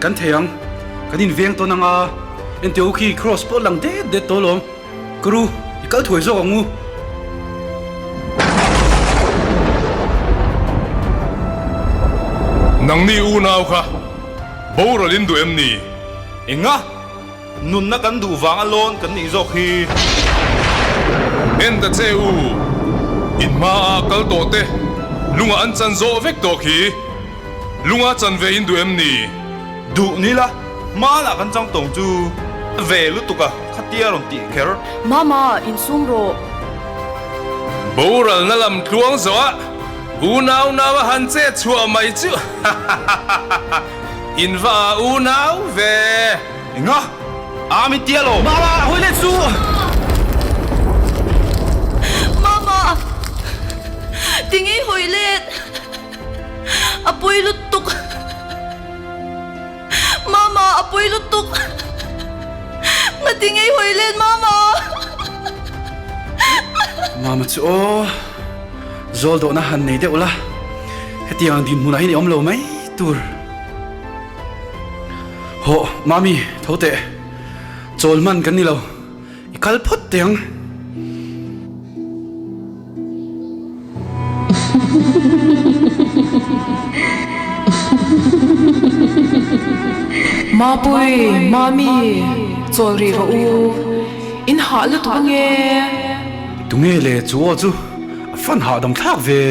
Speaker 21: kan thei ang, kan inveng tawn anga, enteh u khi cross pawh lang det det tawh alawm. Ka ru, i kal thuai zawk ang u.
Speaker 16: Nangni unau kha boral in duh em ni?
Speaker 19: Enga? Nunna kan duh vang a lawn kan nih zawk hi.
Speaker 16: En ta che u, in hmaa kal tawh te lungah an chan zawh vek tawh khi. Lunga chan ve in duh em ni?
Speaker 19: Duh ni la, hmanah kan chang tawng chu ve lutuk a, khatia rawn tih kher.
Speaker 20: Mama, insum rawh.
Speaker 16: Boralna lam tluang zawh a, unau nau a han che chhuah mai chu hahahaha, in va a unau ve.
Speaker 19: Enga? A min tia lo.
Speaker 21: Mama, hawi let suh!
Speaker 20: Mama, tinge i hawi let? A pawi lutuk. Mama, a pawi lutuk. Ngati ngei hawi len Mama.
Speaker 21: Mama chu aw, zawl dawhna han nei deuh la, hetiang ang dinhmunah hian i awm lo mai tur. Hawh, Mami, tho teh. Chawl hman kan ni lo. I kal phawt teh ang.
Speaker 2: Mapui, Mami, chawl rih rawh u, in hah lutuk ange.
Speaker 21: Tunge le chu aw chu a fan hahdam thlak ve.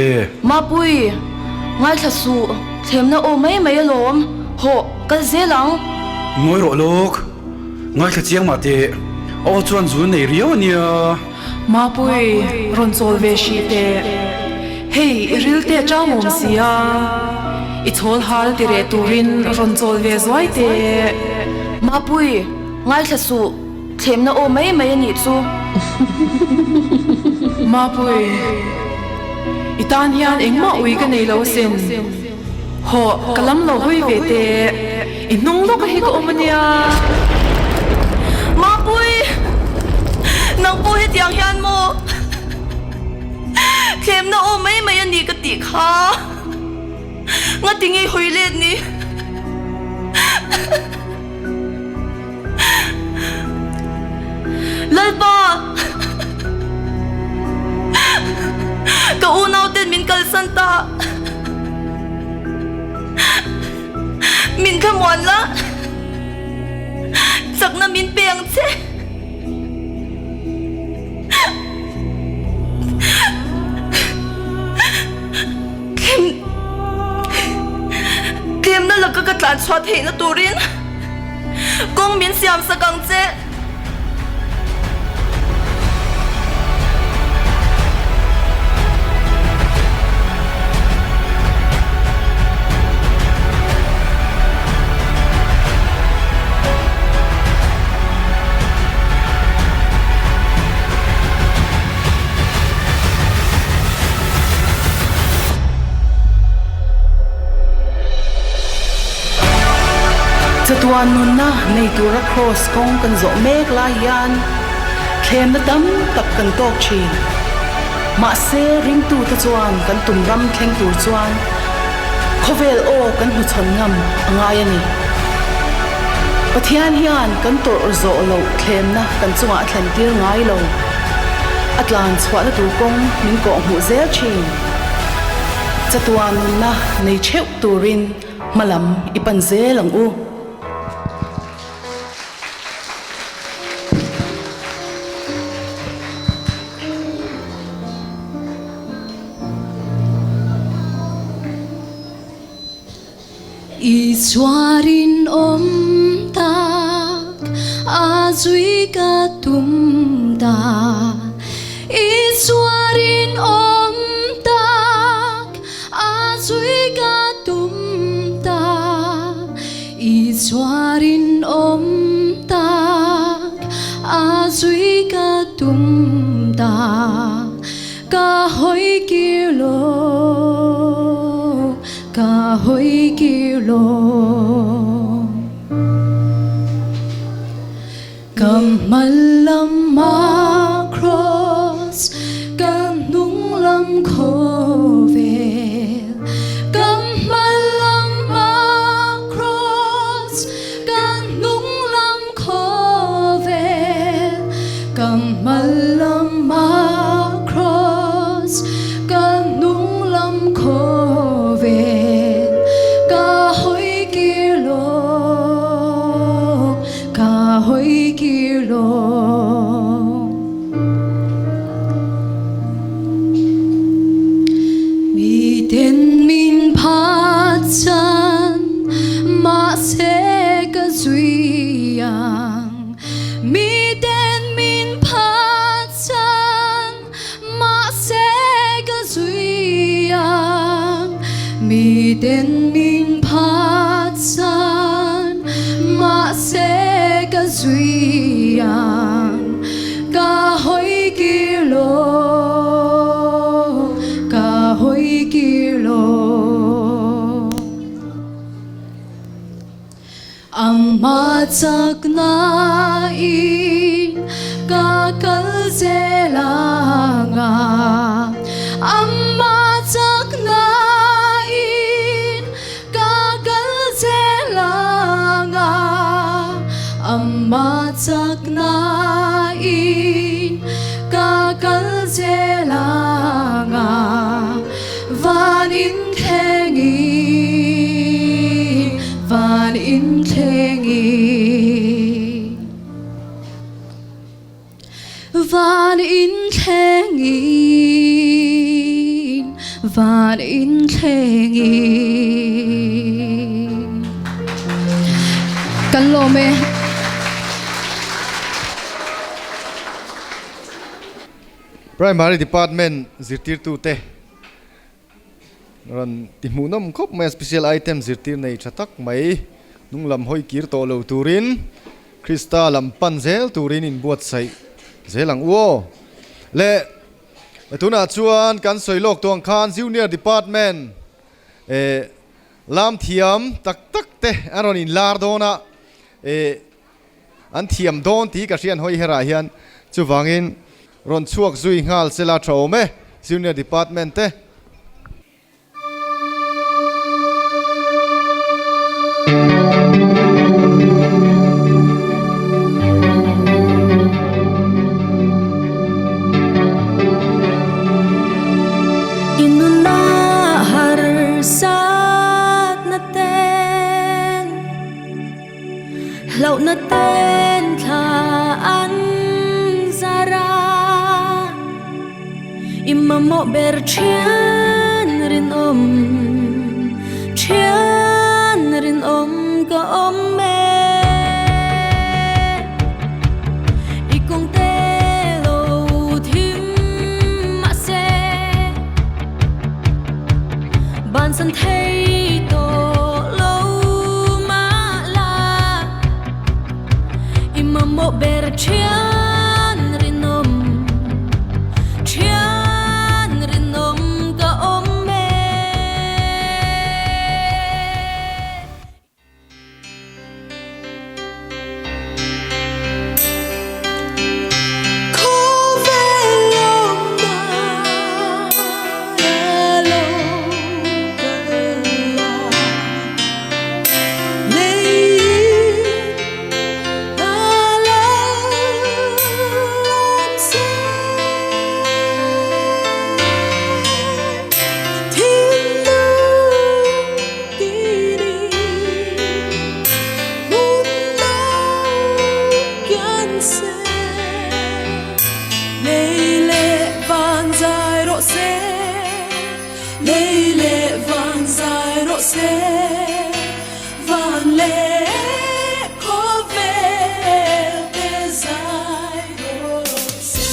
Speaker 20: Mapui, ngaithla suh, thlemna aw mai mai alawm, hawh, kal zel ang.
Speaker 21: Ngawi rawh lawk, ngaithla chiang mah teh, a aw chuan zun nei riau ania.
Speaker 2: Mapui, rawn chawl ve hrih teh. Hei, i ril teh chang awm si a, i chawl hal ti reh turin rawn chawl ve zuai teh.
Speaker 20: Mapui, ngaithla suh, thlemna aw mai mai a nih chu.
Speaker 2: Mapui, i tan hian engmah ui ka nei lo asin. Hawh, ka lam lo hawi ve teh, i hnung lawka hi ka awm a nia.
Speaker 20: Mapui, nang pawh hetiang hian maw? Thlemna aw mai mai a ni ka tih kha. Ngati nge hawi let ni? Lalpa! Ka unau ten min kalsan ta. Min thlamuan la. Chakna min pe ang che. Tlemna laka ka tlan chhuah theihna turin kawng min siam sak ang che.
Speaker 18: Chatuan nunna nei tura Kraws kawng kan zawh mek lai hian thlemna tam tak kan tawk thin. Mahse, ringtute chuan kan tum ram thleng tur chuan khawvel aw kan hnuchhawn ngam a ngai a ni. Pathian hian kan tawrh zawh loh thlemna kan chungah a thlen tir ngai lo. A tlan chhuahna tur kawng min kawh hmuh zel thin. Chatuan nunna nei theuh turin hmalam i pan zel ang u.
Speaker 6: I chhuarin awm tak a zui ka tum ta I chhuarin awm tak a zui ka tum ta I chhuarin awm tak a zui ka tum ta Ka hawi kir lo, ka hawi kir lo. Ka hma lam a cross, ka hnung lam khawvel. Ka hma lam a cross, ka hnung lam Khawvel ka hma lam a cross, ka hnung lam khawvel ka hawi kir lo, ka hawi kir lo. Miten min phat chan mahse ka zui ang. Miten min phat chan mahse ka zui ang. Miten min phat chan mahse ka zui ang. Ka hawi kir lo, ka hawi kir lo. Ang machak na in ka kal zel ang a, Ang machak na in ka kal zel ang a, Ang machak na in ka kal zel ang a, Van in thleng in, van in thleng in. Van in thleng in, van in thleng in.
Speaker 3: Kan lawm e.
Speaker 1: Primary Department zirtirtute rawn ti hmuhnawm khawp mai a, special item zirtir nei tha tak mai. Hnung lam hawi kir tawh lo turin Krista lam pan zel turin inbuatsaih zel ang u aw. Le tunah chuan kan sawi lawk tawh ang khan Junior Department eh lam thiam tak tak te an rawn inlar dawn a, eh an thiam dawn tih ka hriat hawi herah hian chuvangin rawn chhuak zui nghal sela tha awm e Junior Department te.
Speaker 6: I nuna harsatna ten hlauhna ten thla an zar a. I mamawh ber thian rinawm, thian rinawm ka awm e. I kawng te lo thim mahse, bansan thei tawh lo mah la. I mamawh ber thian rinawm, thian rinawm ka awm e. Khawvel awmna lo kal la, lei Van leh khawvel te zai rawh se.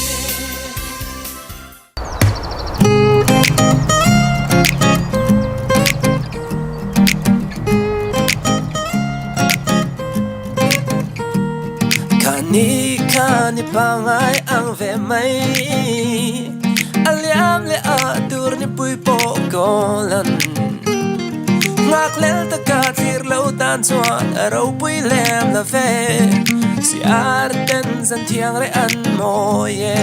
Speaker 3: Kha ni kha ni pangai ang ve mai A liam leh a tur ni pui pawh kawl an Nghak lel taka thlir lo tan chuan a ropui lem la ve Si ar ten zan thiang reh an mawi e.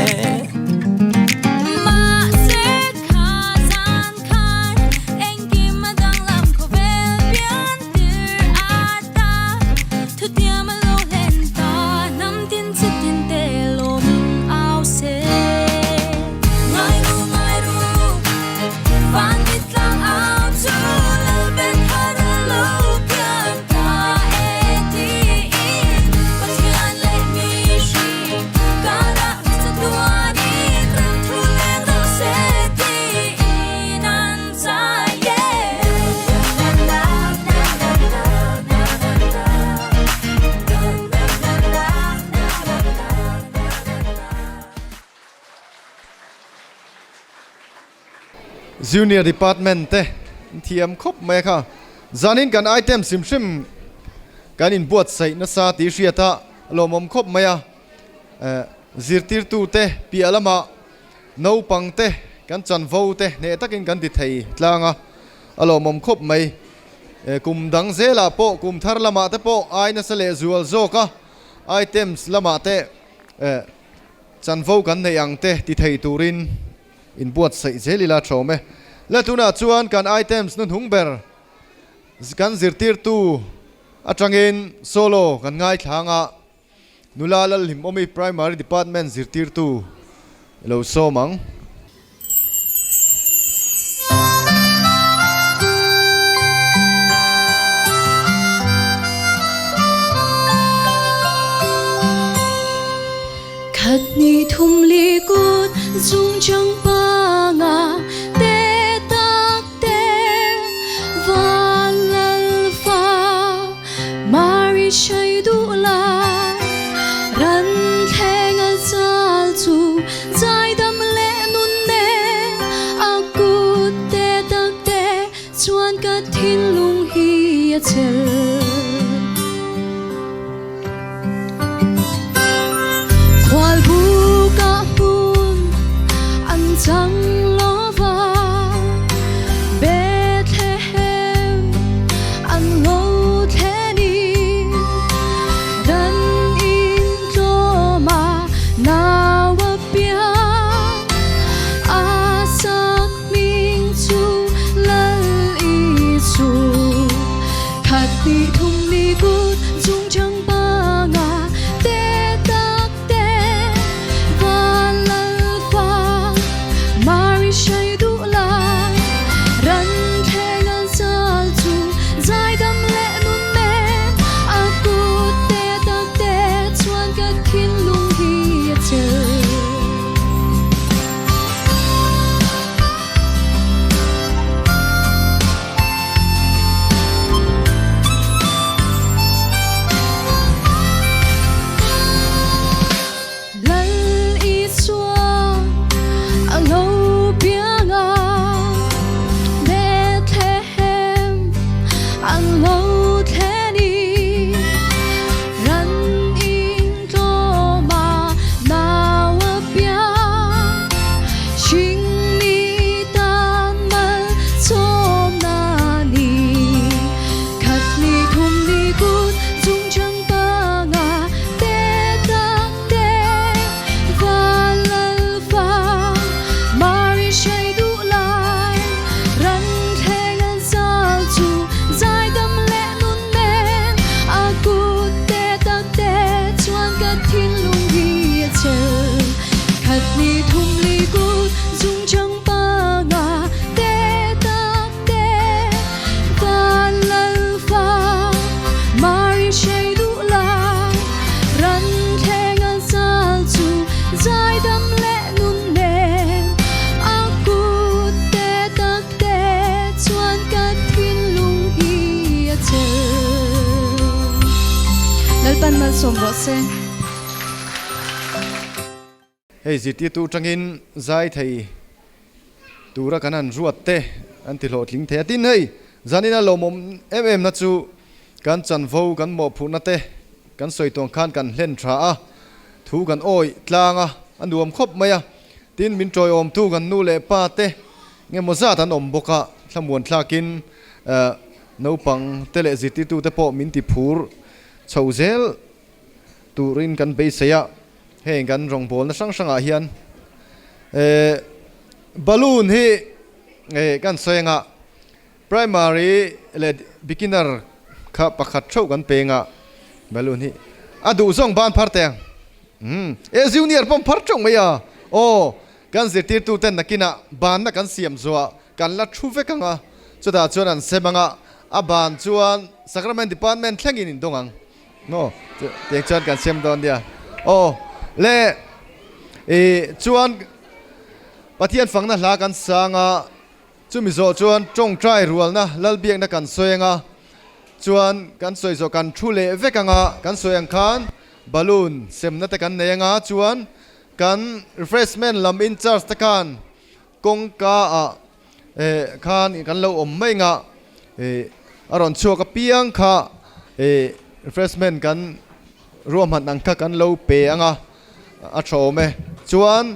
Speaker 6: Mahse kha zan khan engkim a danglam khawvel pian tir a ta Thutiam a lo hlen ta hnam tin chi tin te lawmin au se. Ngai ru ngai ru van mit tlang au chu lal ben thar a lo pian ta e tiin Pathian leh mihring karah chatuanin ram thu leng ro se tiin an zai e.
Speaker 1: Junior Department te an thiam khawp mai a kha. Zanin kan item hrim hrim kan inbuatsaih nasa tih hriat a lawmawm khawp mai a. Zirtirtu te piah lamah naupang te kan chanvo te hneh takin kan ti thei tlang a, a lawmawm khawp mai. Kum dang zelah pawh kum thar lamah te pawh ai nasa leh zual zawk a, items lamah te Chanvo kan neih ang te ti thei turin inbuatsaih zel ila thawm e. Le tunah chuan kan items nu hnung ber kan zirtirtu atangin solo kan ngaithlang a, Nula Lalhlimawmi Primary Department zirtirtu lo sawm ang.
Speaker 6: Khat ni thum li kut zung chang panga te tak te van lal fa Mari shai duh lai ran thleng a zal chu Zaidam leh nun nen a kut te tak te chuan ka thinlung hi a chel. chang lova, Bethlehem an lo thlen in, ran in tlawm a nau a piang, a sak hming chu Lal Isu. Khat hnih thum ni kut chung chang panga te tak te van lal fa Mari hrai duh lai ran thleng an zal chu zaidam leh nun nen a kut te tak te chuan ka thinlung hi a chelh. Lal Isua a lo piang a, Bethlehem an lo thlen i, ran in tlawm a nau a piang. Hringmi tan mal chawmna ni khat ni thum ni kut chung chang panga te tak te van lal fa Mari hrai duh lai ran thleng an zal chu zaidam leh nun nen a kut te tak te chuan ka thinlung hi a chel. Khat ni thum li kut zung chang panga te tak te van lal fa Mari hrai duh lai ran thleng an zal chu zaidam leh nun nen a kut te tak te chuan ka thinlung hi a chel.
Speaker 4: Lalpan malsawm rawh se.
Speaker 1: Hei zirtirtu tangin zai thei tura kan han ruat te an ti hlawhtling thei a. Tin hei zanin a lawmawm em em na chu kan chanvo kan mawhphurhna te kan sawi tuang khan kan hlen tha a, thu kan awih tlang a, a nuam khawp mai a. Tin min tawiawmtu kan nu leh pa te ngemaw zat an awm bawk a, thlamuan thlakin naupang te leh zirtirtu te pawh min ti phur chho zel turin kan beisei a, heng kan rawngbawlna hrang hrangah hian eh balloon hi eh kan sawi anga primary leh beginner kha pakhat theuh kan peng a, balloon hi a duh zawng ban phar teh ang umm eh junior pawh an phar theuh mai a, aw kan zirtirtu ten nakinah banna kan siam zuah kan la thu vek ang a, chutah chuan an sem ang a, a ban chuan sacrament department thlengin in dawng ang. Maw? Tiang chuan kan siam dawn nia. Aw le i chuan Pathian fangna hla kan sang a, chumi zawh chuan tawngtai rualna Lalbiakna kan sawi ang a, chuan kan sawi zawh kan thu leh vek ang a, kan sawi ang khan balloon semna te kan nei ang a, chuan kan refreshment lam in charge te khan kawngka ah eh khan kan lo awm mai nga eh a rawn chhuak apiang kha eh refreshment kan ruahman ang kha kan lo pe ang a a tha awm e chuan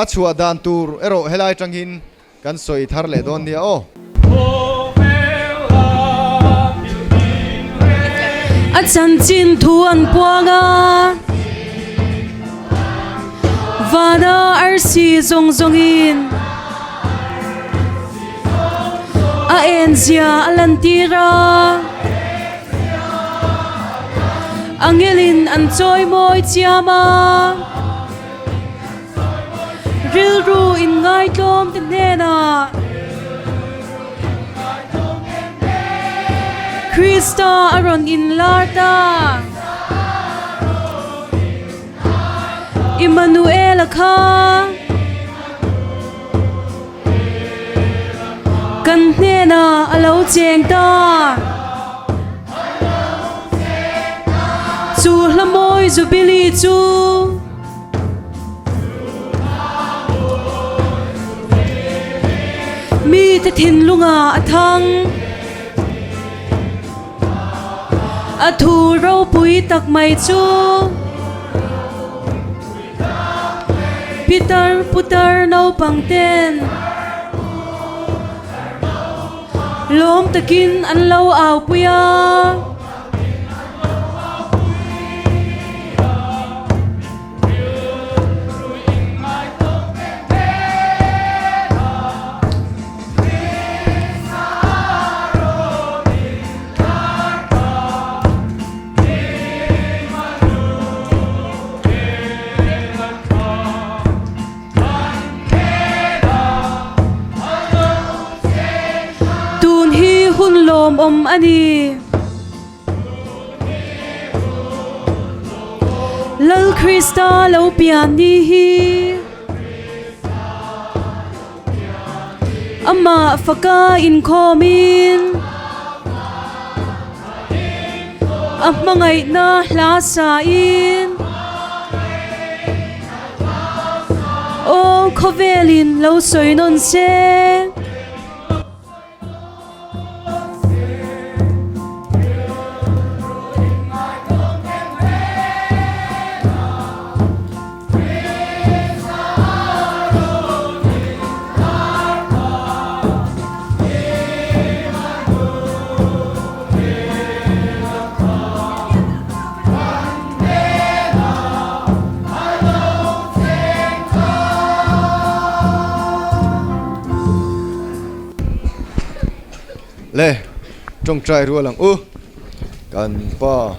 Speaker 1: a chhuah dan tur erawh helai tangin kan sawi thar leh dawn nia aw.
Speaker 5: A chanchin thu an puang a. Vana arsi zawng zawngin a enzia a lantir a, angelin an chawimawi chiam a, rilru inngaitlawm te hnenah Krista a rawn inlar ta. Immanuela kha kan hnenah a lo cheng ta. Chu hla mawi Jubilee chu mite thinlungah a thang. A thu ropui tak mai chu. Pitar putar naupang ten lawm takin an lo au pui a. Tun hi hun lawmawm a ni. Lal Krista lo pian ni hi. Amah faka inkhawmin a hmangaihna hla sain aw khawvelin lo sawi nawn se.
Speaker 1: Le, tawngtai rual ang u. Kan Pa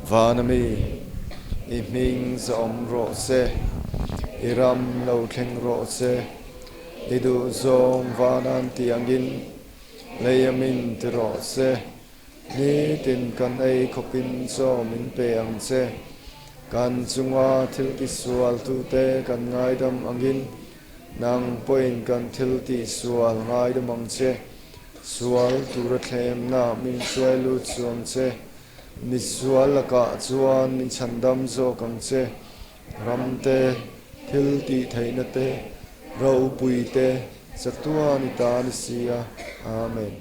Speaker 1: vana mi, i hming zawm rawh se, i ram lo thleng rawh se, i duh zawng vanan ti angin lei a min ti rawh se. Nitin kan ei khawpin chaw min pe ang che. Kan chunga thil tisual tute kan ngaidam angin Nang pawhin kan thil tih sual ngaidam ang che, sual tura thlemna min hruai lut chu ang che, mi sual lakah chuan min chhandam zawk ang che, ram te, thil tih theihna te, ropui te, chatuan i ta ni si a. Amen.